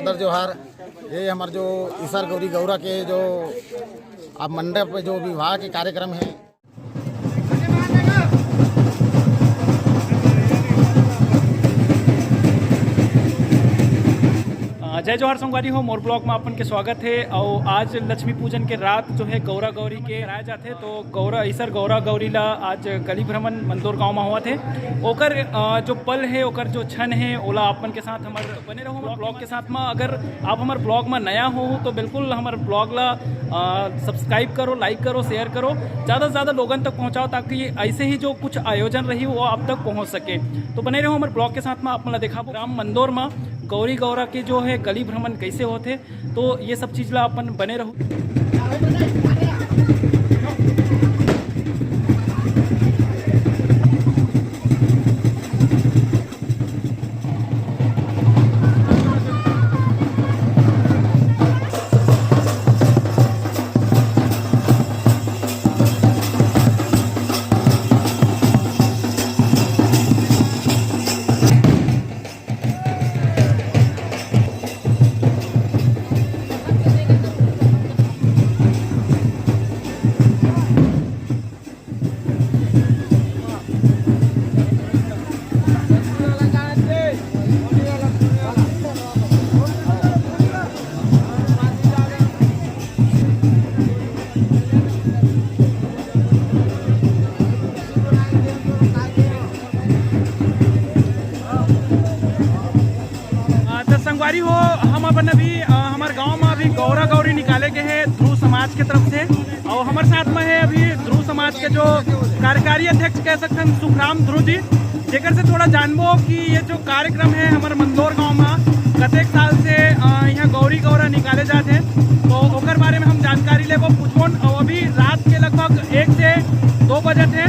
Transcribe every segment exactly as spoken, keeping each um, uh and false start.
Sir जोहार। ये हमर जो ईसर गौरी गौरा के जो अब मंडप पे जो विवाह के कार्यक्रम हे। अ, जय जोहार संगवारी हो, मोर ब्लॉग में अपन के स्वागत हे। और आज लक्ष्मी पूजन के रात जो है गौरा गौरी के कराए जाथे, तो गौरा ईसर गौरा गौरी ला आज गली भ्रमण मंदोर गांव में होवत हे। ओकर, अ, जो पल हे, ओकर जो क्षण हे, ओला अपन के साथ हमर बने रहो हमर ब्लॉग के साथ में। अगर आप हमर ब्लॉग में नया हो तो बिल्कुल हमर ब्लॉग ला, अ, सब्सक्राइब करो, लाइक करो, शेयर करो, ज़्यादा से ज़्यादा लोगन तक पहुँचाओ, ताकि ऐसे ही जो कुछ आयोजन रही वो आप तक पहुँच सके। तो बने रहो हमर ब्लॉग के साथ में। आप मन ला देखाबो ग्राम मंदोर में गौरी गौरा के जो है गली भ्रमण कैसे होथे, तो ये सब चीज ला अपन बने रहो। अ, त संगवारी हो, हम अपन अभी, अ, हमर गांव में अभी गौरा गौरी निकाले के हे ध्रुव समाज के तरफ से। और हमर साथ में हे अभी ध्रुव समाज के जो कार्यकारी अध्यक्ष कह सकथन सुखराम ध्रुव जी, जेकर से थोड़ा जानबो कि ये जो कार्यक्रम हे हमर मंदोर गांव में कतेक साल से, अ, यहाँ गौरी गौरा निकाले जाथे, तो ओकर बारे में हम जानकारी लेबो, पूछबोन। और अभी रात के लगभग एक से दो बजत हे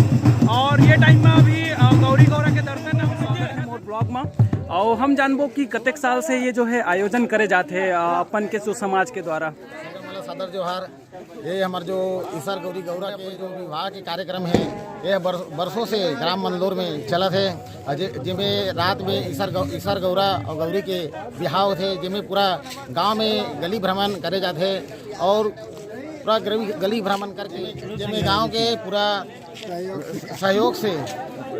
और ये टाइम में अभी, अ, गौरी गौरा के दर्शन हम मोर ब्लॉग में। और हम जानबो कि कतेक साल से ये जो है आयोजन करे जाथे, अ, अपन के सुसमाज के द्वारा। सदर जोहार। ये हमर जो ईसर गौरी गौरा के जो विवाह के कार्यक्रम हे, ये बरस-, बरसों से ग्राम मंदोर में चलत हे। अ, जे-, जेमे रात में ईसर गौ-, ईसर गौरा और गौरी के बिहाव होथे, जेमे पूरा गांव में गली भ्रमण करे जाथे और पूरा गली, गली भ्रमण करके जेमे गांव के पूरा सहयोग से,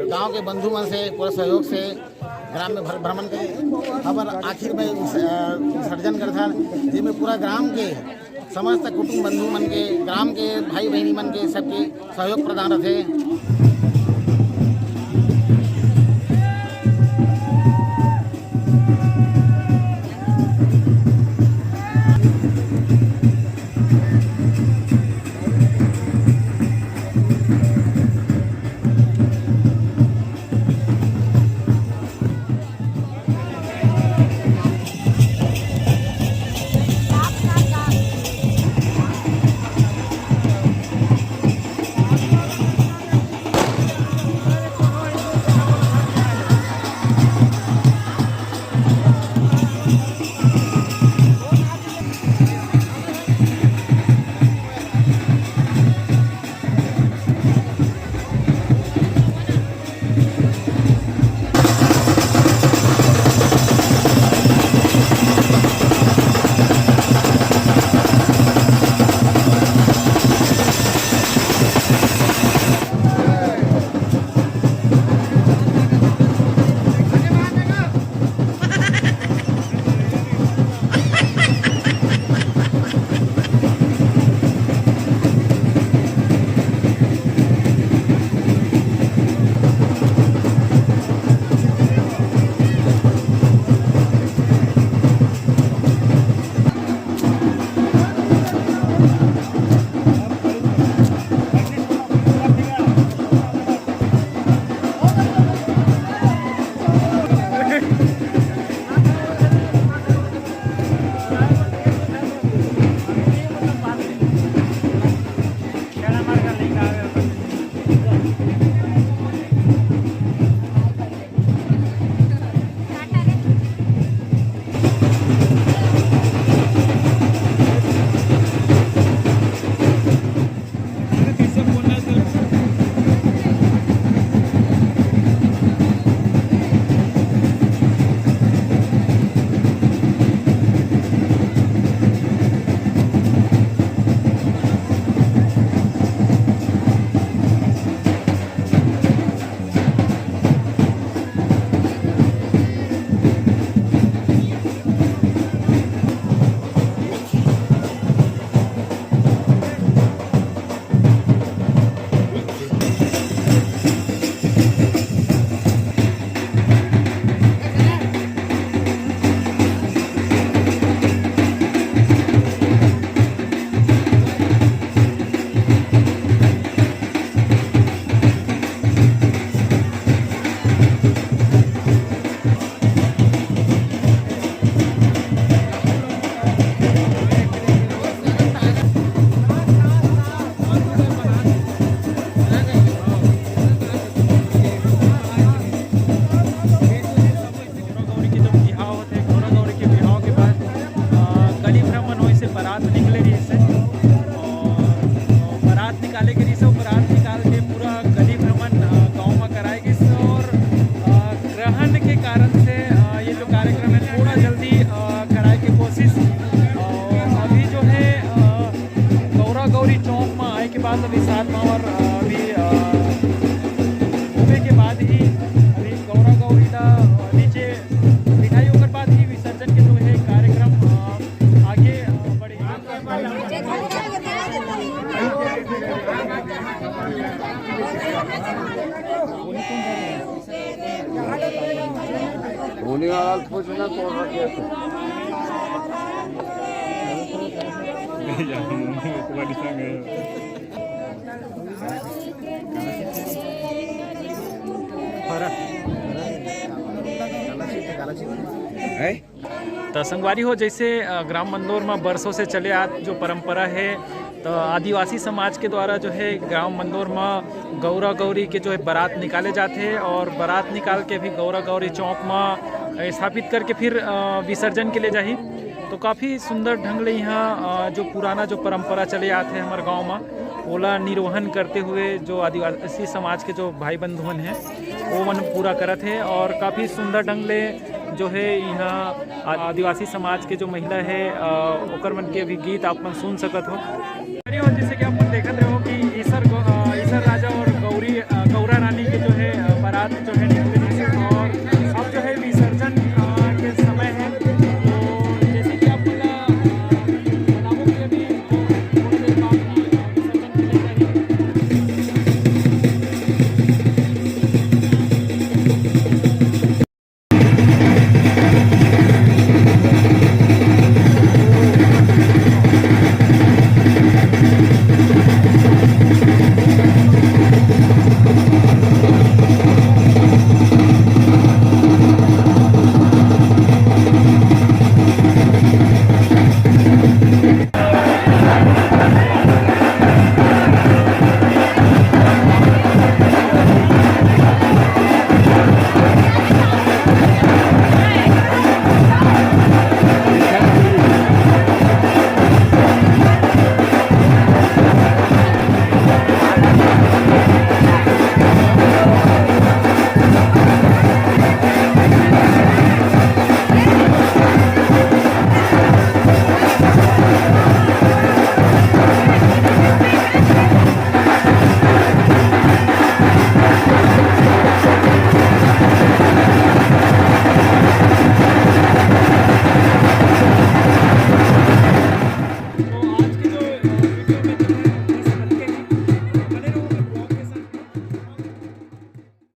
गांव के बंधु मन से पूरा सहयोग से ग्राम में भ्र-, भ्रमण के अपन आखिर में विस-, अ, विसर्जन करथन, जेमे पूरा ग्राम के समस्त कुटुंब बंधु मन के, ग्राम के भाई बहिनी मन के सबके सहयोग प्रदान रथे। या मोमो वाली संग है। है? त संगवारी हो, जैसे, अ, ग्राम मंदोर म बरसों से चले आत जो परंपरा हे, त आदिवासी समाज के द्वारा जो हे ग्राम मंदोर म गौरा गौरी के जो हे बारात निकाले जाथे और बारात निकाल के भी गौरा गौरी चौक म, अ, स्थापित करके फिर, अ, विसर्जन के लिए जाही। तो काफ़ी सुंदर ढंग ले इहाँ, अ, जो पुराना जो परंपरा चले आत हे हमर गांव म, ओला निर्वहन करते हुए जो आदिवासी समाज के जो भाई बंधुअन हे, वो मन पूरा करत हे और काफ़ी सुंदर ढंग ले जो हे इहाँ आ-, आदिवासी समाज के जो महिला हे, अ, ओकर मन के अभी गीत आप मन सुन सकत हो। अरे, और जैसे कि आप मन देखत रहे हो कि ईसर गौ-, अ, ईसर राजा और गौरी, अ, गौरा रानी के जो हे, अ, बारात जो हे निकले हे और अब जो हे विसर्जन, अ, के समय हे। तो जैसे कि आप मन ला, अ,